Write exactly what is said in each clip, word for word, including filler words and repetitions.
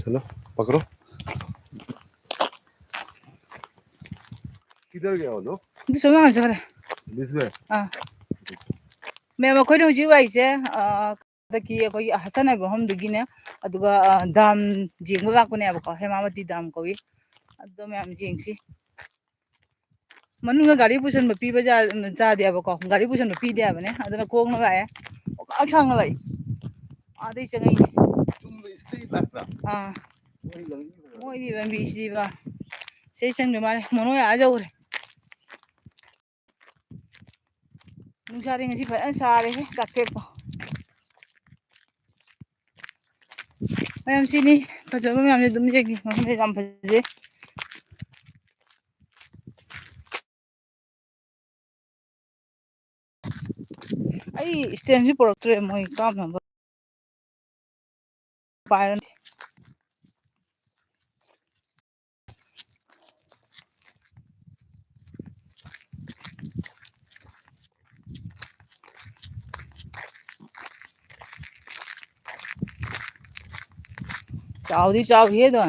चलो, पकड़ो। किधर गया वो लोग? ꯑꯗꯨ ꯁꯨꯝ ꯉꯥꯡꯖꯈ꯭ꯔꯦ꯫ इसमें? ꯑꯥ꯫ ꯃꯦꯝ, ꯑꯩꯈꯣꯏꯅ ꯍꯧꯖꯤꯛ ꯂꯥꯛꯏꯁꯦ, ꯑ, ꯍꯟꯗꯛꯀꯤ ꯑꯩꯈꯣꯏꯒꯤ ꯍꯁꯟ ꯍꯥꯏꯕ ꯃꯐꯝꯗꯨꯒꯤꯅꯦ, ꯑꯗꯨꯒ, ꯑ, ꯗꯥꯝ ꯌꯦꯡꯕ ꯂꯥꯛꯄꯅꯦꯕꯀꯣ, ꯍꯦꯃꯥꯕꯇꯤ ꯗꯥꯝ ꯀꯧꯏ꯫ ꯑꯗꯣ ꯃꯌꯥꯝ ꯌꯦꯡꯁꯤ꯫ ꯃꯅꯨꯡꯗ ꯒꯥꯔꯤ ꯄꯨꯁꯟꯕ ꯄꯤꯕ ꯌꯥ-, ꯌꯥꯗꯦꯕꯀꯣ꯫ ꯒꯥꯔꯤ ꯄꯨꯁꯟꯕ ꯄꯤꯗꯦ ꯍꯥꯏꯕꯅꯦ꯫ ꯑꯗꯨꯅ ꯈꯣꯡꯅ ꯂꯥꯛꯑꯦ꯫ ꯋꯥꯡ ꯁꯥꯡꯅ ꯂꯥꯛꯏ꯫ ꯑꯥꯗꯩ ꯆꯪꯉꯛꯏꯅꯦ꯫ ꯆꯨꯝꯅ straight ꯂꯥꯛꯄ꯭ꯔꯥ? ꯑꯥ꯫ ꯃꯣꯏ ꯂꯝꯕꯤ ꯐꯖꯅ ꯃꯣꯏꯗꯤ ꯂꯝꯕꯤꯁꯤꯗꯤꯕ꯫ ꯁꯤꯗꯩ ꯆꯪꯗꯣꯏ ꯃꯥꯜꯂꯦ꯫ ꯃꯣꯅꯣ ꯑꯥ ꯌꯧꯈ꯭ꯔꯦ꯫ ꯅꯨꯡꯁꯥꯗꯤ ꯉꯁꯤ ꯐꯖꯅ ꯁꯥꯔꯦꯍꯦ, ꯆꯥꯛꯊꯦꯛꯄ꯫ ꯃꯌꯥꯝ ꯁꯤꯅꯤ ꯐꯖꯕ ꯃꯌꯥꯝꯁꯦ ꯑꯗꯨꯝ ꯌꯦꯡꯉꯤ, ꯃꯐꯝꯁꯦ ꯌꯥꯝ ꯐꯖꯩ꯫ ꯑꯩ stand ꯁꯤ ꯄꯨꯔꯛꯇ꯭ꯔꯦ, ꯃꯣꯏ ꯀꯥꯞꯅꯕ ꯄꯥꯏꯔꯅꯤ꯫ ꯆꯥꯎꯗꯤ ꯆꯥꯎꯏꯍꯦ ꯑꯗꯣ꯫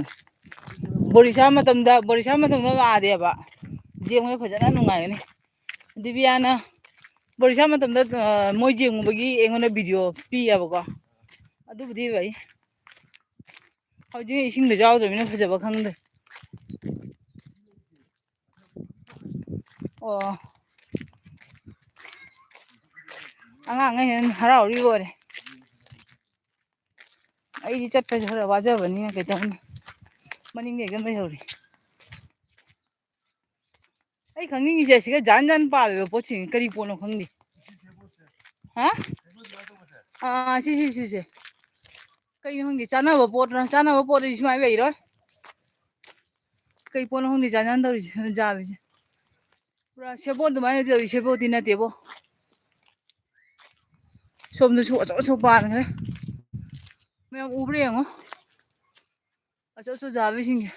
ꯕꯣꯔꯤꯁꯥ ꯃꯇꯝꯗ, ꯕꯣꯔꯤꯁꯥ ꯃꯇꯝꯗ ꯂꯥꯛꯑꯗꯤꯕ ꯌꯦꯡꯕꯗ ꯐꯖꯅ ꯅꯨꯡꯉꯥꯏꯒꯅꯤ꯫ ꯗꯤꯕꯤꯌꯥꯅ ꯕꯣꯔꯤꯁꯥ ꯃꯇꯝꯗ, ꯑ, ꯃꯣꯏ ꯌꯦꯡꯉꯨꯕꯒꯤ ꯑꯩꯉꯣꯟꯗ video ꯄꯤꯌꯦꯕꯀꯣ꯫ ꯑꯗꯨꯕꯨꯗꯤ ꯐꯩ꯫ ꯍꯧꯖꯤꯛ ꯏꯁꯤꯡꯗꯣ ꯌꯥꯎꯗ꯭ꯔꯕꯅꯤꯅ ꯐꯖꯕ ꯈꯪꯗ꯭ꯔꯦ꯫ ꯑꯣ꯫ ꯑꯉꯥꯡꯉꯩ ꯍꯦꯟꯅ ꯍꯔꯥꯎꯔꯤ ꯂꯣꯏꯔꯦ꯫ ꯑꯩꯗꯤ ꯆꯠꯄꯁꯦ ꯈꯔ ꯋꯥꯖꯕꯅꯤꯅ ꯀꯩꯗꯧꯅꯤ꯫ ꯃꯅꯤꯡꯗ ꯍꯦꯛꯇ ꯂꯩꯍꯧꯔꯦ꯫ ꯑꯩ ꯈꯪꯅꯤꯡꯉꯤꯁꯦ ꯁꯤꯒ ꯖꯥꯟ ꯖꯥꯟ ꯄꯥꯜꯂꯤꯕ ꯄꯣꯠꯁꯤꯡꯁꯦ ꯀꯔꯤ ꯄꯣꯠꯅꯣ ꯈꯪꯗꯦ꯫ ꯍꯥ? ꯑꯥ, ꯁꯤ, ꯁꯤ, ꯁꯤꯁꯦ꯫ ꯀꯩꯅꯣ ꯈꯪꯗꯦ, ꯆꯥꯅꯕ ꯄꯣꯠꯔ? ꯆꯥꯅꯕ ꯄꯣꯠꯇꯗꯤ ꯁꯨꯃꯥꯏꯅ ꯂꯩꯔꯣꯏ꯫ ꯀꯩ ꯄꯣꯠꯅꯣ ꯈꯪꯗꯦ, ꯖꯥꯟ ꯖꯥꯟ ꯇꯧꯔꯤꯁꯦ, ꯖꯥꯕꯤꯁꯦ꯫ ꯄꯨꯔꯥ ꯁꯦꯕꯣꯠ ꯑꯗꯨꯃꯥꯏꯅ ꯇꯧꯔꯤ, ꯁꯦꯕꯣꯠꯇꯤ ꯅꯠꯇꯦꯕꯣ꯫ ꯁꯣꯝꯗꯁꯨ ꯑꯆꯧ ꯑꯆꯧ ꯄꯥꯟꯈ꯭ꯔꯦ꯫ ꯃꯌꯥꯝ ꯎꯕ꯭ꯔꯥ ꯌꯦꯡꯉꯣ꯫ ꯑꯆꯧ ꯑꯆꯧ ꯖꯥꯕꯤꯁꯤꯡꯁꯦ꯫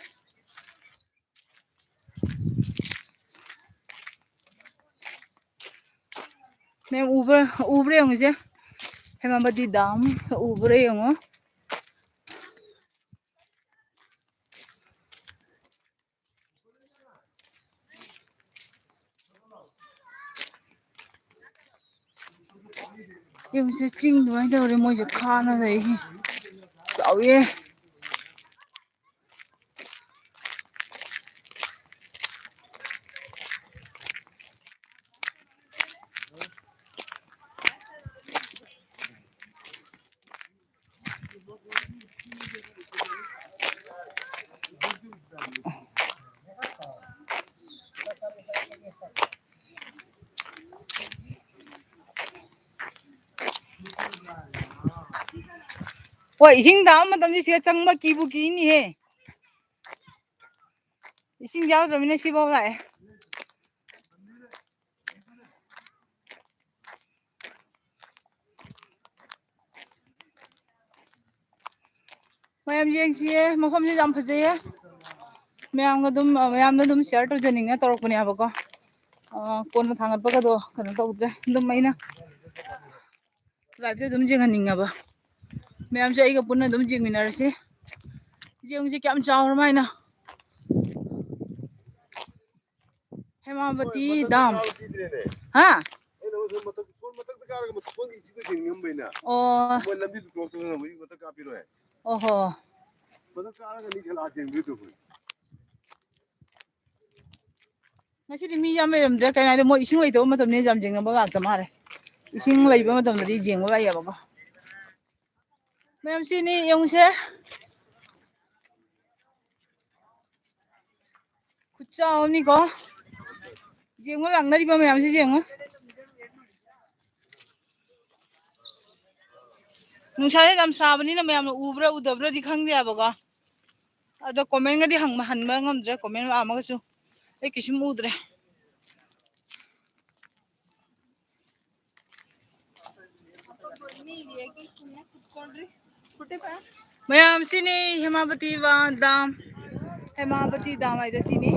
ꯃꯌꯥꯝ ꯎꯕ꯭ꯔꯥ, ꯎꯕ꯭ꯔꯥ ꯌꯦꯡꯉꯨꯁꯦ꯫ ꯍꯦꯃꯥꯕꯇꯤ ꯗꯥꯝ ꯎꯕ꯭ꯔꯥ ꯌꯦꯡꯉꯣ꯫ ꯌꯦꯡꯁꯦ, ꯆꯤꯡ ꯑꯗꯨꯃꯥꯏꯅ ꯇꯧꯔꯦ, ꯃꯣꯏꯁꯦ ꯈꯥꯅ ꯂꯩ꯫ ꯆꯥꯎꯋꯦ꯫ ꯍꯣꯏ, ꯏꯁꯤꯡ ꯇꯥꯕ ꯃꯇꯝꯗꯤ ꯁꯤꯗ ꯆꯪꯕ ꯀꯤꯕꯨ ꯀꯤꯅꯤꯍꯦ꯫ ꯏꯁꯤꯡ ꯌꯥꯎꯗ꯭ꯔꯕꯅꯤꯅ ꯁꯤꯐꯥꯎ ꯂꯥꯛꯑꯦ꯫ ꯃꯌꯥꯝ ꯌꯦꯡꯁꯤꯌꯦ, ꯃꯐꯝꯁꯦ ꯌꯥꯝ ꯐꯖꯩꯌꯦ꯫ ꯃꯌꯥꯝꯒ ꯑꯗꯨꯝ, ꯃꯌꯥꯝꯗ ꯑꯗꯨꯝ ꯁꯤꯌꯔ ꯇꯧꯖꯅꯤꯡꯅ ꯇꯧꯔꯛꯄꯅꯦꯕꯀꯣ꯫ ꯑ, ꯀꯣꯟꯅ ꯊꯥꯡꯒꯠꯄꯒꯗꯣ ꯀꯩꯅꯣ ꯇꯧꯗ꯭ꯔꯦ꯫ ꯑꯗꯨꯝ ꯑꯩꯅ ꯂꯥꯏꯞꯇ ꯑꯗꯨꯝ ꯌꯦꯡꯍꯟꯅꯤꯡꯉꯕ꯫ ꯃꯌꯥꯝꯁꯦ ꯑꯩꯒ ꯄꯨꯟꯅ ꯑꯗꯨꯝ ꯌꯦꯡꯃꯤꯟꯅꯔꯁꯤ꯫ ꯌꯦꯡꯉꯨꯁꯤ ꯀꯌꯥꯝ ꯆꯥꯎꯔ ꯍꯥꯏꯅ꯫ ꯍꯦꯃꯥꯕꯇꯤ ꯗꯥꯝ꯫ ꯍꯥ? ꯑꯣ꯫ ꯃꯣꯏ ꯂꯝꯕꯤꯗꯨ ꯀ꯭ꯂꯣꯛ ꯇꯧꯅꯕꯒꯤ ꯃꯊꯛ ꯀꯥꯞꯄꯤꯔꯣꯏ꯫ ꯑꯣꯍꯣ꯫ ꯃꯊꯛ ꯀꯥꯔꯒ ꯅꯤꯡꯊꯝ ꯊꯥ ꯊꯦꯡꯗꯣꯏꯗꯨ ꯑꯩꯈꯣꯏ꯫ ꯉꯁꯤꯗꯤ ꯃꯤ ꯌꯥꯝ ꯂꯩꯔꯝꯗ꯭ꯔꯦ, ꯀꯩꯅꯣ ꯍꯥꯏꯗꯤ ꯃꯣꯏ ꯏꯁꯤꯡ ꯂꯩꯇꯕ ꯃꯇꯝꯅꯤ, ꯌꯥꯝ ꯌꯦꯡꯅꯕ ꯉꯥꯛꯇ ꯃꯥꯜꯂꯦ꯫ ꯏꯁꯤꯡ ꯂꯩꯕ ꯃꯇꯝꯗꯗꯤ ꯌꯦꯡꯕ ꯌꯥꯏꯌꯦꯕꯀꯣ꯫ ꯃꯌꯥꯝ ꯁꯤꯅꯤ ꯌꯦꯡꯉꯨꯁꯦ꯫ ꯈꯨꯠꯆꯥꯎ ꯑꯃꯅꯤꯀꯣ꯫ ꯌꯦꯡꯉꯣ, ꯂꯥꯛꯅꯔꯤꯕ ꯃꯌꯥꯝꯁꯤ ꯌꯦꯡꯉꯣ꯫ ꯅꯨꯡꯁꯥꯁꯦ ꯌꯥꯝ ꯁꯥꯕꯅꯤꯅ ꯃꯌꯥꯝꯅ ꯎꯕ꯭ꯔꯥ ꯎꯗꯕ꯭ꯔꯥꯗꯤ ꯈꯪꯗꯦꯕꯀꯣ꯫ ꯑꯗꯣ ꯀꯣꯃꯦꯟꯒꯗꯤ ꯍꯪꯕ, ꯍꯟꯕ ꯉꯝꯗ꯭ꯔꯦ꯫ ꯀꯣꯃꯦꯟ ꯂꯥꯛꯑꯝꯃꯒꯁꯨ ꯑꯩ ꯀꯩꯁꯨꯝ ꯎꯗ꯭ꯔꯦ꯫ ꯃꯌꯥꯝ ꯁꯤꯅꯤ ꯍꯦꯃꯥꯕꯇꯤ ꯗꯥꯝ, ꯍꯦꯃꯥꯕꯇꯤ ꯗꯥꯝ ꯍꯥꯏꯗꯣ ꯁꯤꯅꯤ꯫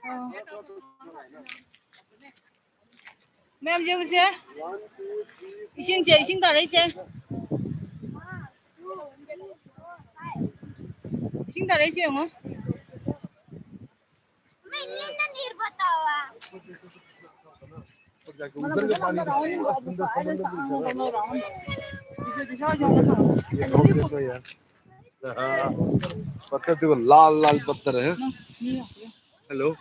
ꯑꯣ꯫ ꯃꯌꯥꯝ ꯌꯦꯡꯉꯨꯁꯦ꯫ ꯏꯁꯤꯡꯁꯦ, ꯏꯁꯤꯡ ꯇꯥꯔꯛꯏꯁꯦ꯫ ꯏꯁꯤꯡ ꯇꯥꯔꯛꯏꯁꯦ ꯌꯦꯡꯉꯣ꯫ उधर का पानी, सुंदर समंदर दिख रहा है। ये बहुत देखो यार। हाँ, पत्थर देखो, लाल लाल पत्थर है। हेलो।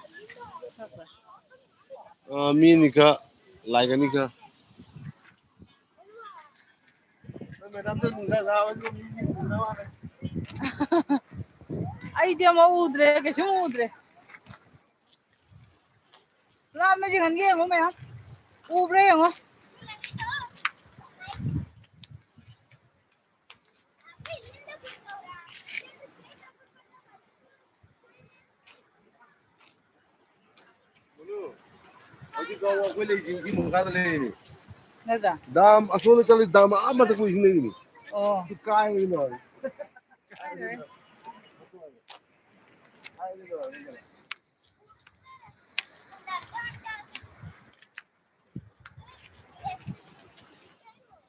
ꯃꯤ ꯑꯅꯤꯈꯛ, ꯂꯥꯏꯛ ꯑꯅꯤꯈꯛ꯫ ꯑꯩꯗꯤ ꯑꯃ ꯎꯗ꯭ꯔꯦ, ꯀꯩꯁꯨꯝ ꯎꯗ꯭ꯔꯦ꯫ ꯂꯥꯞꯅ ꯆꯤꯡꯍꯟꯒꯦ ꯌꯦꯡꯉꯣ ꯃꯌꯥꯝ꯫ ꯎꯕ꯭ꯔꯥ ꯌꯦꯡꯉꯣ꯫ ꯍꯧꯖꯤꯛ ꯐꯥꯎꯕ ꯑꯩꯈꯣꯏ ꯂꯩꯔꯤꯁꯤꯡꯁꯤ ꯃꯈꯥꯗ ꯂꯩꯔꯤꯅꯤ꯫ ꯅꯠꯇ꯭ꯔꯥ? ꯗꯥꯝ ꯑꯁꯣꯝꯗ ꯆꯠꯂꯤ, ꯗꯥꯝ ꯑꯥ ꯃꯊꯛꯇ ꯏꯁꯤꯡ ꯂꯩꯔꯤꯅꯤ꯫ ꯑꯣ꯫ ꯁꯤ ꯀꯥꯏꯔꯤꯅꯣ꯫ ꯀꯥꯏꯔꯣꯏ꯫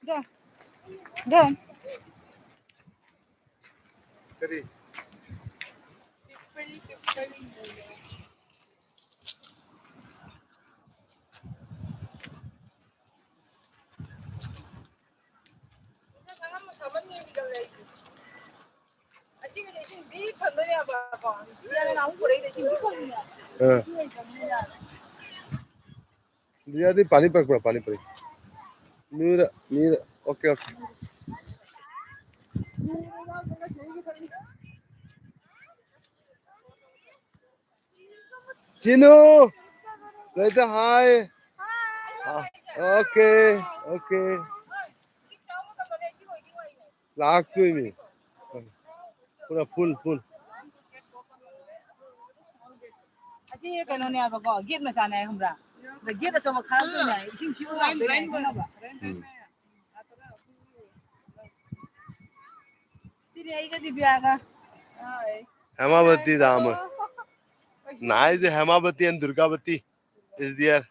ꯗꯣ꯫ ꯗꯣ꯫ ꯀꯔꯤ? ꯑꯁꯤꯒꯤꯁꯦ ꯏꯁꯤꯡ ꯄꯤꯛ ꯊꯟꯗꯣꯏꯅꯦꯕꯀꯣ꯫ ꯏꯌꯥꯅ ꯅꯍꯥꯟꯃꯨꯛ ꯄꯨꯔꯛꯏꯗꯣ ꯏꯁꯤꯡ ꯄꯤꯛ ꯊꯟꯕꯅꯦ꯫ ꯑꯥ꯫ ꯏꯁꯤꯡ ꯂꯩꯇꯕꯅꯤꯅ꯫ ꯗꯤꯌꯥꯗꯤ ꯄꯥꯅꯤ ꯄꯔꯛꯄ꯭ꯔꯥ? ꯄꯥꯅꯤ ꯄꯔꯛ꯫ ꯅꯤꯔ, ꯅꯤꯔ꯫ Okay, okay. ꯆꯤꯅꯨ! ꯂꯩꯇ ꯍꯥꯏ꯫ ꯑꯥ, ꯑꯣꯀꯦ, ꯑꯣꯀꯦ꯫ ꯂꯥꯛꯇꯣꯏꯅꯤ꯫ ꯄꯨꯔꯥ ꯐꯨꯜ, ꯐꯨꯜ꯫ ꯑꯁꯤ ꯀꯩꯅꯣꯅꯦꯕꯀꯣ, ꯒꯦꯠ ꯃꯆꯥꯅꯦ ꯈꯪꯕ꯭ꯔꯥ? ꯑꯗ ꯒꯦꯠ ꯑꯆꯧꯕ ꯈꯥꯔꯛꯇꯣꯏꯅꯦ꯫ ꯏꯁꯤꯡ ꯁꯤꯕꯨ ꯂꯥꯛꯇꯣꯏꯅꯦ, ꯈꯪꯉꯕ? ꯎꯝ꯫ ꯁꯤꯅꯦ ꯑꯩꯒ ꯗꯤꯕꯤꯌꯥꯒ꯫ ꯍꯦꯃꯥꯕꯇꯤ ꯗꯥꯝ꯫ ꯅꯥꯏꯁꯦ ꯍꯦꯃꯥꯕꯇꯤ and ꯗꯨꯔꯒꯥꯕꯇꯤ is there.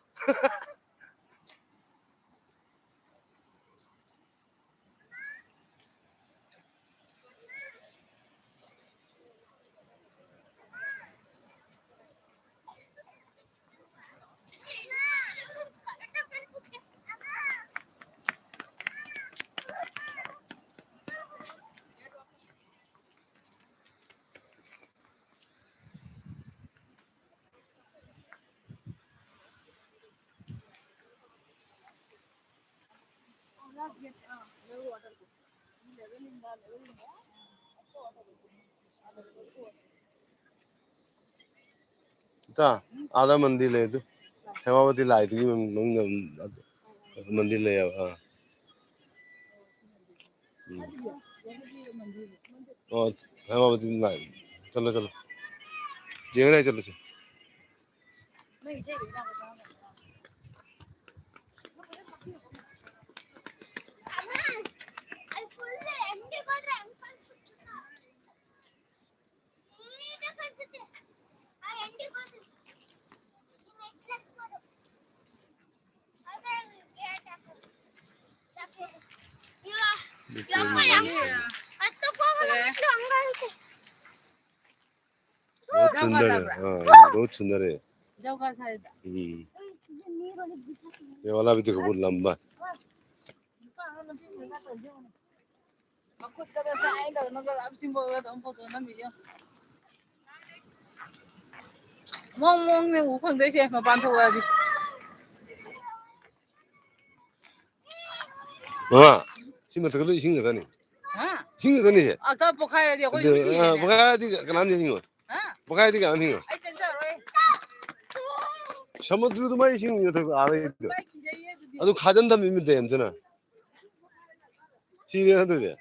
ꯏꯇꯥ, ꯑꯥꯗ ꯃꯟꯗꯤꯔ ꯂꯩ ꯑꯗꯨ꯫ ꯍꯦꯃꯥꯕꯇꯤ ꯂꯥꯏꯗꯨꯒꯤ ꯃꯃꯤꯡ ꯑꯗꯨ ꯃꯟꯗꯤꯔ ꯂꯩꯌꯦꯕ꯫ ꯑꯥ꯫ ꯎꯝ꯫ ꯑꯣ, ꯍꯦꯃꯥꯕꯇꯤ ꯂꯥꯏ꯫ ꯆꯠꯂꯣ, ꯆꯠꯂꯣ꯫ ꯌꯦꯡꯉ ꯂꯩ ꯆꯠꯂꯁꯤ꯫ बहुत सुंदर है। हाँ, बहुत सुंदर है। हम्म। ये वाला भी देखो, बहुत लंबा। ꯃꯈꯨꯠꯇꯒ ꯁꯥꯏꯟ ꯇꯧꯅꯒ ꯂꯥꯞ ꯁꯤꯡꯕꯒ ꯑꯗꯨꯝ ꯐꯣꯇꯣ ꯅꯝꯃꯤꯁꯦ ꯌꯦꯡꯉꯣ꯫ ꯃꯑꯣꯡ ꯃꯑꯣꯡꯅꯦ ꯎ ꯐꯪꯗꯣꯏꯁꯦ ꯃꯄꯥꯟ ꯊꯣꯛꯂꯛꯑꯗꯤ꯫ ꯃꯃꯥ, ꯁꯤ ꯃꯊꯛꯇ ꯂꯣꯏ ꯏꯁꯤꯡ ꯉꯥꯛꯇꯅꯤ꯫ ꯍꯥ? ꯏꯁꯤꯡ ꯉꯥꯛꯇꯅꯤ ꯁꯦ꯫ ꯑꯀ ꯄꯣꯛꯈꯥꯏꯔꯗꯤ ꯑꯩꯈꯣꯏ ꯑꯗꯨ, ꯑꯗꯨꯝ ꯑ, ꯁꯤꯔꯦꯅꯦ꯫ ꯄꯣꯛꯈꯥꯏꯔꯗꯤ ꯀꯅꯥꯝ ꯌꯦꯡꯉꯣꯏ꯫ ꯍꯥ? ꯄꯣꯛꯈꯥꯏꯔꯗꯤ ꯀꯅꯥꯝ ꯌꯦꯡꯉꯣꯏ꯫ ꯑꯩ ꯆꯦꯟꯖꯔꯣꯏ꯫ ꯁꯃꯨꯗ꯭ꯔꯗꯨ ꯃꯥꯏ ꯏꯁꯤꯡ ꯃꯊꯛꯇ ꯑꯥ ꯂꯩꯗꯣ꯫ ꯚꯥꯏ ꯀꯤꯖꯩꯌꯦ ꯑꯗꯨꯗꯤ꯫ ꯑꯗꯨ ꯈꯥꯖꯟ ꯊꯝꯃꯤ ꯃꯤ ꯗꯦꯝꯗꯨꯅ꯫ ꯁꯤꯔꯦ ꯑꯗꯨꯗꯤ꯫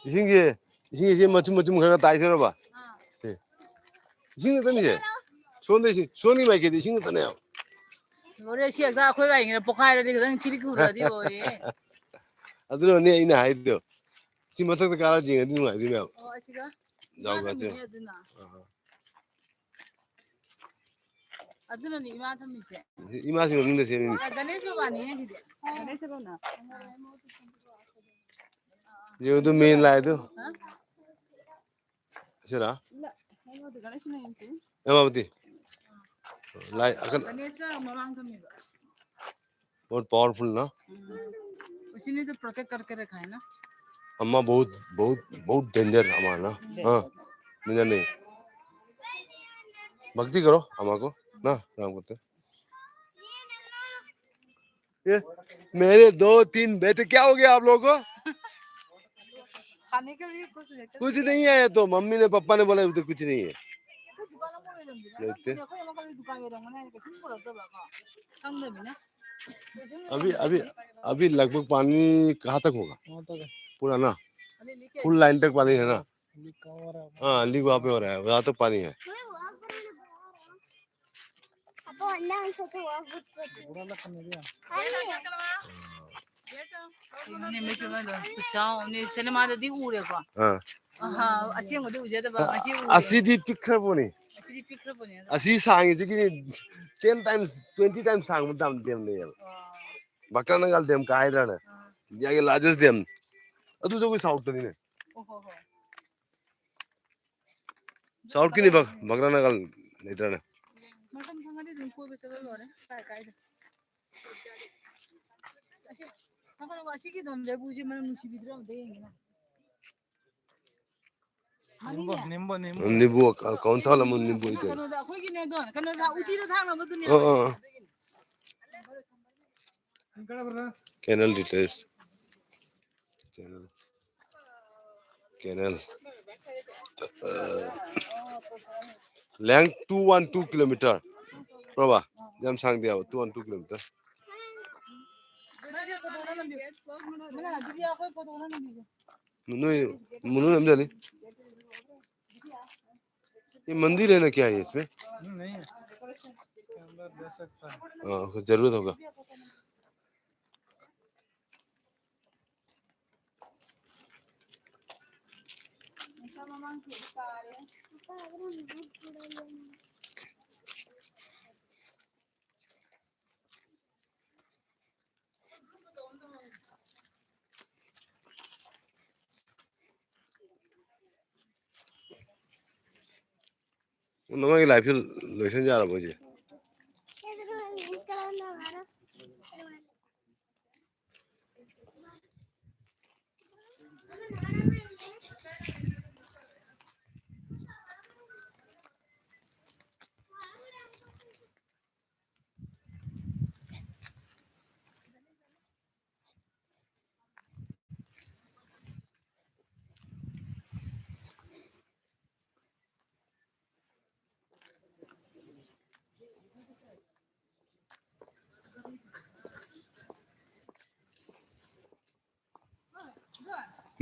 ꯏꯁꯤꯡꯁꯦ, ꯏꯁꯤꯡꯁꯦ ꯃꯆꯨꯝ ꯃꯆꯨꯝ ꯈꯔ ꯈꯔ ꯇꯥꯏꯊꯣꯔꯕ? ꯁꯦ꯫ ꯏꯁꯤꯡ ꯉꯥꯛꯇꯅꯤꯁꯦ꯫ ꯁꯣꯝꯗ ꯏꯁꯤꯡ, ꯁꯣꯝꯒꯤ ꯃꯥꯏꯀꯩꯗ ꯏꯁꯤꯡ ꯉꯥꯛꯇꯅꯦꯕ꯫ ꯂꯣꯏꯔꯦ, ꯁꯤ ꯍꯦꯛꯇ ꯑꯩꯈꯣꯏ ꯋꯥꯏꯉꯩꯅ ꯄꯣꯛꯈꯥꯏꯔꯗꯤ ꯈꯤꯇꯪ ꯆꯤꯔꯤꯛ ꯍꯨꯔꯗꯤ ꯂꯣꯏꯔꯦ꯫ ꯑꯗꯨꯅꯅꯦ ꯑꯩꯅ ꯍꯥꯏꯗꯣ꯫ ꯁꯤ ꯃꯊꯛꯇ ꯀꯥꯔ ꯌꯦꯡꯉꯗꯤ ꯅꯨꯡꯉꯥꯏꯗꯣꯏꯅꯦꯕ꯫ ꯑꯣ, ꯑꯁꯤꯒ? ꯌꯥꯎꯕ꯭ꯔꯥ ꯁꯤ? ꯏꯃꯥ ꯊꯝꯃꯤꯅꯦ ꯑꯗꯨꯅ꯫ ꯑꯥ꯫ ꯑꯗꯨꯅꯅꯤ ꯏꯃꯥ ꯊꯝꯃꯤꯁꯦ꯫ ꯏꯃꯥꯁꯤ ꯃꯅꯨꯡꯗ ꯆꯦꯜꯂꯤꯅꯤ꯫ ꯑ, ꯒꯅꯦꯁ ꯕꯕꯥꯅꯤꯅꯦ ꯁꯤꯗꯤ꯫ ꯒꯅꯦꯁ ꯕꯕꯥꯅ꯫ ꯌꯦꯡꯉꯨ ꯑꯗꯨ ꯃꯦꯟ ꯂꯥꯏꯗꯨ꯫ ꯍꯥ? ꯁꯤꯔꯥ? ꯏꯃꯥ, ꯍꯦꯃꯥꯕꯇꯤ ꯒꯅꯦꯁ ꯂꯩꯔꯝꯗꯦ꯫ ꯍꯦꯃꯥꯕꯇꯤ꯫ ꯂꯥꯏ ꯑꯀꯟ- ꯒꯅꯦꯁ ꯃꯃꯥꯡ ꯊꯝꯃꯤꯕ꯫ बहुत पावरफुल ना? ꯎꯝ꯫ उसी ने तो प्रोटेक्ट करके रखा है ना? अम्मा बहुत, बहुत, बहुत डेंजर अम्मा ना। हाँ, डेंजर नहीं। भक्ति करो अम्मा को ना, प्रणाम करते। ये मेरे दो तीन बेटे, क्या हो गया आप लोगों को? खाने के लिए कुछ लेकर कुछ नहीं है, तो मम्मी ने, पापा ने बोला उधर कुछ नहीं है। देखते। अभी, अभी, अभी लगभग पानी कहाँ तक होगा? पूरा ना, फुल लाइन तक पानी है ना? हाँ, लीक वहाँ पे हो रहा है, वहाँ तक पानी है। ꯎꯔꯦꯀꯣ꯫ ꯑꯍꯥ, ꯑꯁꯤꯗꯤ ꯄꯤꯛꯈ꯭ꯔꯕꯣꯅꯦ꯫ ꯑꯁꯤ ꯁꯥꯡꯉꯤꯁꯤꯒꯤ ten times, twenty times ꯁꯥꯡꯕ ꯗꯥꯝ ꯗꯦꯝ ꯂꯩꯌꯦꯕ꯫ ꯕꯀ꯭ꯔꯥꯅꯒꯥꯜ ꯗꯦꯝ ꯀꯥꯏꯗ꯭ꯔꯥꯅꯦ? ꯏꯟꯗꯤꯌꯥꯒꯤ largest dam꯫ ꯑꯗꯨꯁꯨ ꯑꯩꯈꯣꯏ ꯁꯥꯎꯠꯇꯅꯤꯅꯦ꯫ ꯁꯥꯎꯠꯀꯤꯅꯤ ꯕꯛ-, ꯕꯀ꯭ꯔꯥꯅꯒꯥꯜ ꯂꯩꯇ꯭ꯔꯥꯅꯦ? ꯃꯐꯝ ꯈꯪꯉꯗꯤ ꯑꯗꯨꯝ ꯀꯣꯏꯕ ꯆꯠꯂ ꯂꯣꯏꯔꯦ꯫ ꯀꯥꯏ ꯀꯥꯏꯗ꯫ ꯑꯁꯤ, ꯉꯥꯏꯈꯣ, ꯉꯥꯏꯈꯣ, ꯑꯁꯤꯒꯤ ꯑꯗꯨꯝ ꯂꯦꯕꯨꯁꯦ ꯃꯅꯝ ꯅꯨꯡꯁꯤꯕꯤꯗ꯭ꯔꯣ? ꯑꯝꯇ ꯌꯦꯡꯒꯦꯅ꯫ ꯅꯤꯝꯕꯨ, ꯅꯤꯝꯕꯨ, ꯅꯤꯝꯕꯨ꯫ नींबू, क-, कौन सा वाला नींबू है तेरा? ꯀꯩꯅꯣꯗ, ꯑꯩꯈꯣꯏꯒꯤꯅꯦ ꯑꯗꯣ, ꯀꯩꯅꯣꯗ, ꯎꯇꯤꯗ ꯊꯥꯛꯅꯕꯗꯨꯅꯦ꯫ ꯑꯥ, ꯑꯥ, ꯑꯥ꯫ Canal details. Canal. Canal. Length two one two kilometer. ꯄ꯭ꯔꯣꯕꯥ, ꯌꯥꯝ ꯁꯥꯡꯗꯦ ꯍꯥꯏꯕ, two one two kilometer. ꯃꯅꯥ, ꯑꯗꯨꯗꯤ ꯑꯩꯈꯣꯏ ꯐꯣꯇꯣ ꯅꯝꯕꯤꯒꯦ꯫ ꯅꯣꯏ ꯃꯅꯨꯡ ꯑꯃ ꯆꯠꯂꯤ꯫ ये मंदिर है ना क्या ये इसमें? नहीं, इसके अंदर जा सकता है। हाँ, जरूरत होगा। ꯅꯃꯥꯒꯤ live feed ꯂꯣꯏꯁꯤꯟ ꯌꯥꯔꯕꯣ ꯍꯧꯖꯤꯛ?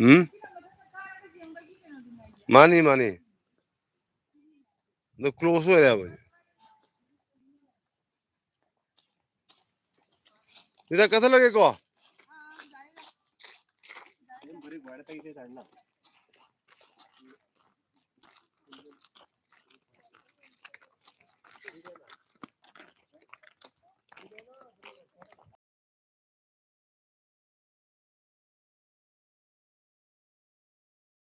ꯎꯝ? ꯃꯥꯅꯤ, ꯃꯥꯅꯤ꯫ ꯑꯗꯣ close ꯑꯣꯏꯔꯦ ꯍꯥꯏꯕꯅꯤ꯫ ꯁꯤꯗ ꯀꯠꯊꯠꯂꯒꯦꯀꯣ꯫